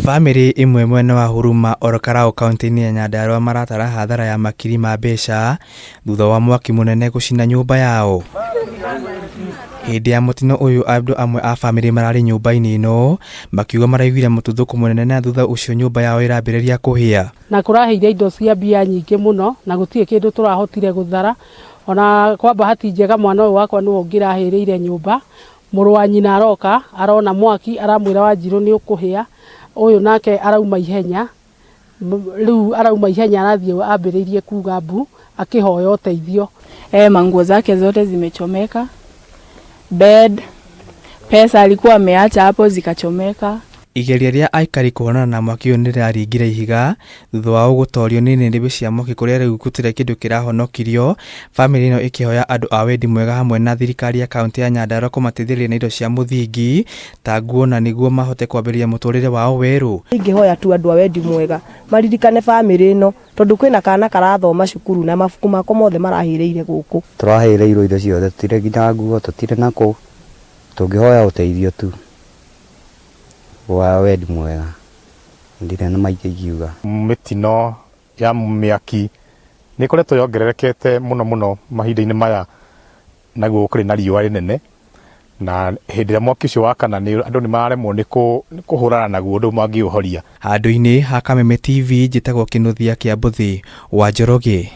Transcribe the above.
Bamĩrĩ ĩmwe mwena wa Huruma Ol Kalou kaunti-inĩ ya Nyandarua maratara hathara ya makiri ma mbeca thutha wa mwaki mũnene gũcina nyũmba yao. Hĩndĩ ya mũtino ũyũ andũ amwe a bamĩrĩ mararĩ nyũmba-inĩ ĩno makiuga maraiguire mũtuthũko mũnene na thutha ũcio nyũmba yao ĩrambĩrĩria kũhĩa. Na kũrahĩire indo cia mbia nyingĩ mũno na gũtirĩ kĩndũ tũrahotire gũthara. Ona kwa bahati njega mwana ũyũ wakwa nĩwe ũngĩrahĩrĩire nyũmba. Mũrũ wa nyina aroka arona mwaki aramwĩra Wanjirũ nĩ ũkũhĩa, ũyũ nake arauma ihenya, rĩu arauma ihenya arathiĩ ambĩrĩirie kuga mbu akĩhoya ũteithio. Manguo zake zote zimechomeka, bed, pesa alikuwa ameacha hapo zikachomeka. Igeria rĩa aikari kũhũrana na mwaki ũyũ nĩrĩraringire ihiga thutha wao gũtorio nĩ nĩnĩmbĩ cia mwaki kũrĩa rĩu gũtirĩ kĩndũ kĩrahonokirio. Bamĩrĩ ĩno ĩkĩhoya andũ a wendi mwega hamwe na thirikari ya kaunti ya Nyandarua kũmateithĩrĩria na indo cia mũthingi ta nguo na nĩguo mahote kwambĩrĩria mũtũrĩre wao werũ. Ingĩhoya tu andũ a wendi mwega maririkane bamĩrĩ ĩno tondũ kwĩna kana karathoma cukuru na mabuku mako mothe marahĩrĩire gũkũ. Tũrahĩrĩirwo indo ciothe, tũtirĩ nginya nguo, tũtirĩ na kũ, tũngĩhoya ũteithio tu wa wendi mwega, ndirĩ na maingĩ ingiuga. Mĩtino ya mĩaki nĩ ĩkoretwo yongererekete mũno mũno mahinda-inĩ maya, naguo kũrĩ na riũa rĩnene, na hĩndĩ ĩrĩa mwaki ũcio wakana andũ nĩ mararemwo nĩ kũhũrana naguo ũndũ mangĩũhoria. Handũ-inĩ ha Kameme TV njĩtagwo Kĩnuthia Kĩa Mbũthi wa Njoroge.